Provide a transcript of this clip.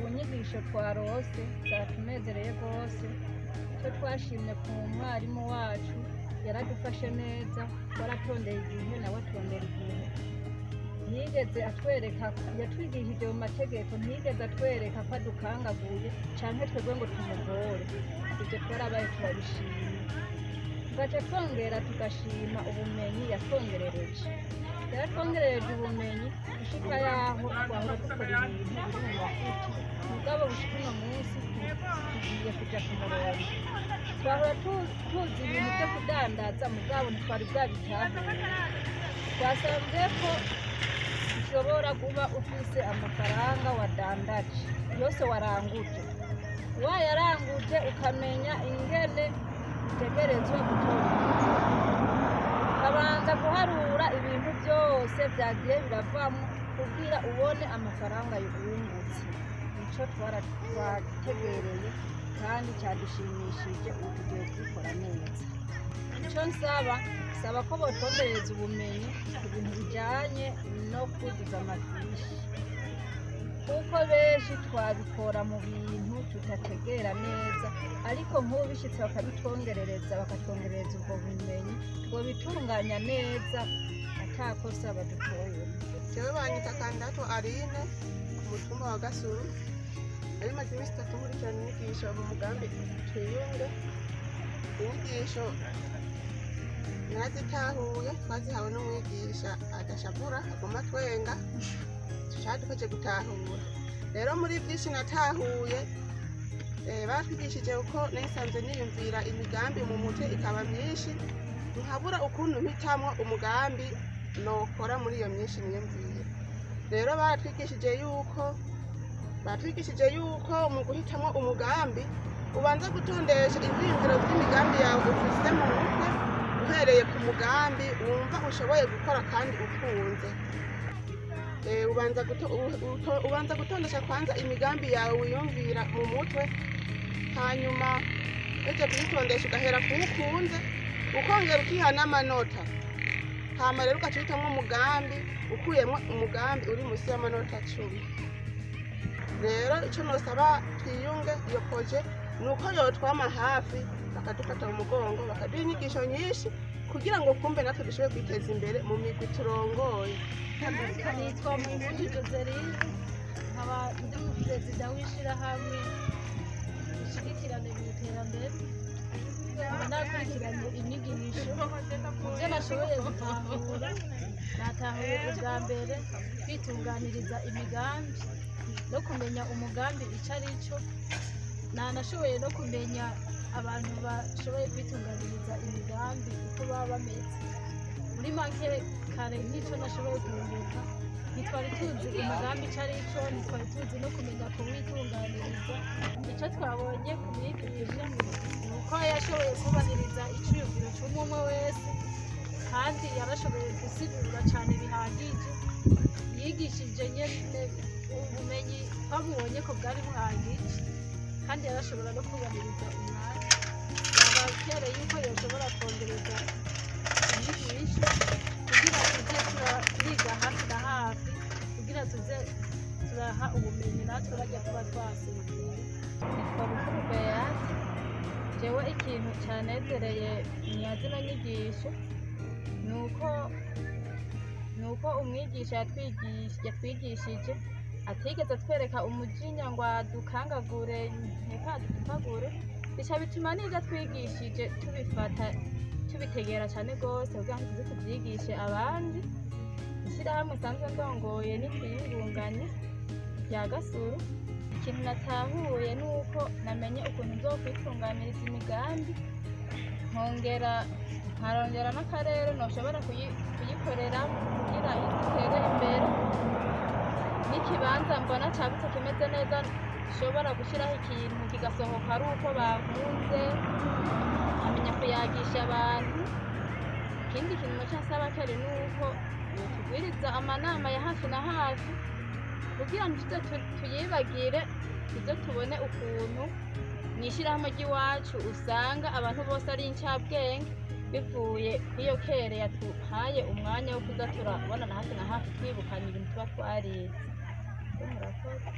Ku nyigisho twarose zatunezereye rwose. Icyo twashimye ku mwarimu wacu, yaradufashe neza. Twaratondeye igihe, nawe atondera igihe. Ntiyigeze atwereka, yatwigishije mu mategeko, ntiyigeze atwereka ko adukangaguye canke twebwe ngo tumugore. Ibyo twarabaye turabishima. Tugaca twongera tugashima ubumenyi yatwongerereje. Yaratwongerereje ubumenyi gushika yaho twahora dukora ibintu biri mu mafuti, mugabo gushika uno munsi tugiye kuja ku murongo. Twahora tuzi ibintu byo kudandaza, mugabo ntitwari bwabitahure. Twasanze ko ushobora kuba ufise amafaranga wadandaje yose, waranguje, wayaranguje, ukamenya ingene utegerezwa gutora, ukabanza guharura ibintu byose byagiye biravamo kugira ubone amafaranga wungutse. Nico twategereye kandi cyadushimishije. Ubu tugiye kubikora neza. Icyo nsaba, saba ko botwongereza ubumenyi ku bintu bijyanye no kuzuza amafishi, kuko benshi twabikora mu bintu tutategera neza. Ariko nk'ubu bishyitse bakabitwongerereza, bakatwongerereza ubwo bumenyi, twobitunganya neza atakosa badutoye. Jewe banyita Kandato Aline, ku mutumba wa Gasuru. Nari maze iminsi 3 nkurikirana inyigisho mu mugambi Twiyunge. Inyigisho narazitahuye, twazihawe n'umwigisha adashavura, aguma atwenga, cadufashe gutahura. Rero muri vyinshi natahuye, batwigishije uko nisanzwe niyumvira imigambi mu mutwe ikaba myinshi, nkabura ukuntu mpitamwo umugambi nokora muri iyo myinshi niyumvira. Rero batwigishije yuko mu guhitamwo umugambi ubanza gutondesha ivyiyumviro vy'imigambi yawe ufise mu mutwe, uhereye ku mugambi wumva ushoboye gukora kandi ukunze. Ubanza gutondesha kwanza imigambi yawe wiyumvira mu mutwe, hanyuma uhejeje kuyitondesha ugahera kuwukunze, ukongera ukiha n'amanota. Hama rero ugaca uhitamwo umugambi, ukuyemwo umugambi uri musi y'amanota 10. Rero ico nosaba Twiyunge, iyo projet, ni uko yotwama hafi, bakadufata mu mugongo, bakaduha inyigisho nyinshi kugira ngo kumbe natwe dushobore kwiteza imbere mu migwi turongoye. Nitwa Muhimpundu Joseline, nkaba ndi umuperezida w'ishyirahamwe Dushyigikirane mu Iterambere. Nkaba nakurikiranye inyigisho. Mu byo nashoboye gutahura, natahuye ubwa mbere kwitunganiriza imigambi no kumenya umugambi icyo ari cyo. Nanashoboye no kumenya abantu bashoboye kwitunganiriza imigambi uko baba bameze. Muri make, kare nk'icyo nashoboye kunguka, ntitwari tuzi umugambi icyo ari cyo, ntitwari tuzi no kumenya kuwitunganiriza. Icyo twabonye ku mwigisha ni uko yashoboye kubahiriza icyiyumviro cy'umwe wese, kandi yarashoboye gusigura cyane bihagije. Yigishije nyine ubumenyi twamubonye ko bwari buhagije, kandi yarashobora no kubahiriza umwanya. Yaba yuko yoshobora kongereza inyigisho kugira tuze turiga hafi na hafi, kugira tuze turaha ubumenyi natwe bajya kuba twasinziriye. Nitwa Bukuru Beate. Jewe ikintu canezereye mwa zino nyigisho ni uko umwigisha yatwigishije atigeze atwereka umujinya ngo adukangagure, nteka adutukagure. Bica bituma n'ivyo atwigishije tubifata, tubitegera cane rwose kugira ngo tuze tuvyigishe abandi. Ishirahamwe nsanzwe ndongoye ni Twiyungunganye rya Gasuru. Ikintu natahuye ni uko namenye ukuntu nzokwitunganiriza imigambi, nkongera nkarondera n'akarere noshobora kuyikoreramo kugira itere imbere, n'ikibanza mbona cagutse kimeze neza nshobora gushiraho ikintu kigasohoka ari uko bankunze, nkamenya kuyagisha abantu. Ikindi kintu noca nsaba kere ni uko yotugwiriza amanama ya hafi na hafi kugira ntituze tuyibagire, tuze tubone ukuntu mw'ishirahamwe ry'iwacu usanga abantu bose ari incabwenge, bivuye kw'iyo kere yatuhaye umwanya wo kuza turabonana hafi na hafi, twibukanya ibintu tuba twarize. Murakoze.